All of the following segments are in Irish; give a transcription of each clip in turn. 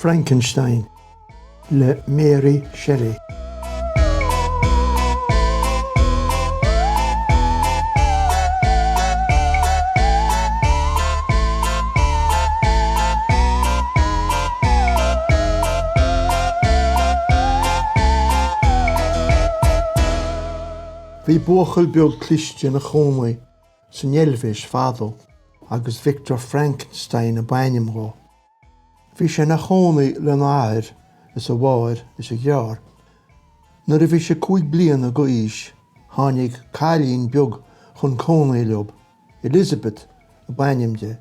Frankenstein le Mary Shelley. Bhí buachaill beag cliste ina chónaí san Eilvéis fadó agus Victor Frankenstein ab ainm dhó. Bhí sé ina chónaí lena athair is a mháthair is a dheartháir. Nuair a bhí sé 5 bliana go aois tháinig cailín beag chun cónaí leob, Elizabeth ab ainm di,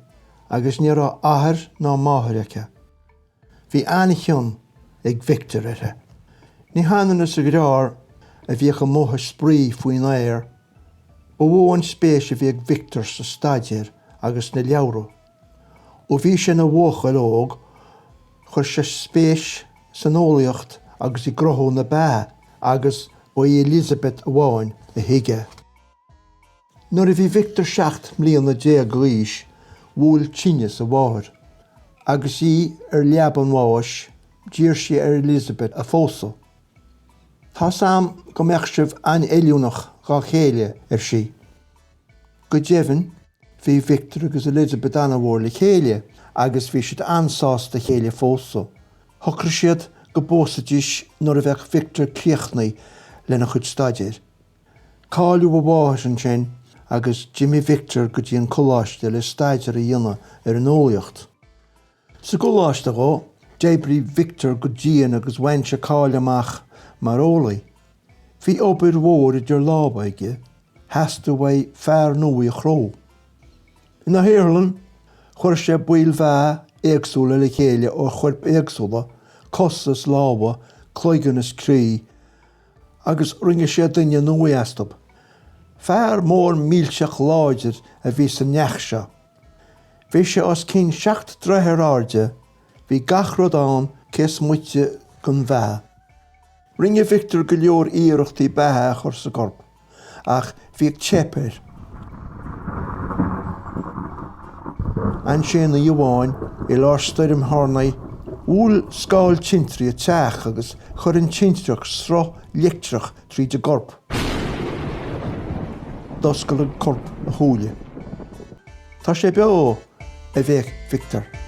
agus ní raibh athair ná máthair aici. Bhí an-chion ag Victor uirthi. Ní hionann is a dheartháir a bhíodh amuigh ag spraoi faoin aer, ba mhó an spéis a bhí ag Victor sa staidéar agus sna leabhra. Ó bhí sé ina bhuachaill óg, chuir sé spéis san eolaíocht agus i gcruthú na beatha agus ba í Elizabeth amháin a thuig é. Nuair a bhí Victor 17 mbliana d'aois, bhuail tinneas a mháthair. Agus í ar leaba an bháis, d'iarr sí ar Elizabeth a phósadh. Tá's a'm go mbeadh sibh an-fheiliúnach dhá chéile, ar sí. Go deimhin, bhí Victor agus Elizabeth an-mhór le chéile agus bhí siad an-sásta a chéile a phósadh. Shocraigh siad go bpósfaidís nuair a bheadh Victor críochnaithe lena chuid staidéir. Cailleadh a mháthair ansin agus d'imigh Victor go dtí an coláiste le staidéar a dhéanamh ar an eolaíocht. Sa gcoláiste dhó, d'oibrigh Victor go dian agus bhain sé cáil amach mar eolaí. Bhí obair mhór idir lámha aige, theastaigh uaidh fear nua a chruthú. Ina shaotharlann, chuir sé baill bheatha éagsúla le chéile ó choirp éagsúla, cosa is lámha, cloigeann is croí, agus rinne sé duine nua astu. Fear mór millteach láidir a bhí sa neach seo. Bhí sé os cionn 7 dtroithe ar airde, bhí gach rud ann cé is moite den bheatha. Rinne Victor go leor iarrachtaí beatha a chur sa gcorp, ach bhí ag teip air. Ansin oíche amháin, i lár stoirm thoirní, bhuail scáil tintrí an teach agus chuir an tintreach sruth leictreach tríd an gcorp. D'oscail an corp a shúile. Tá sé beo! a bhéic Victor.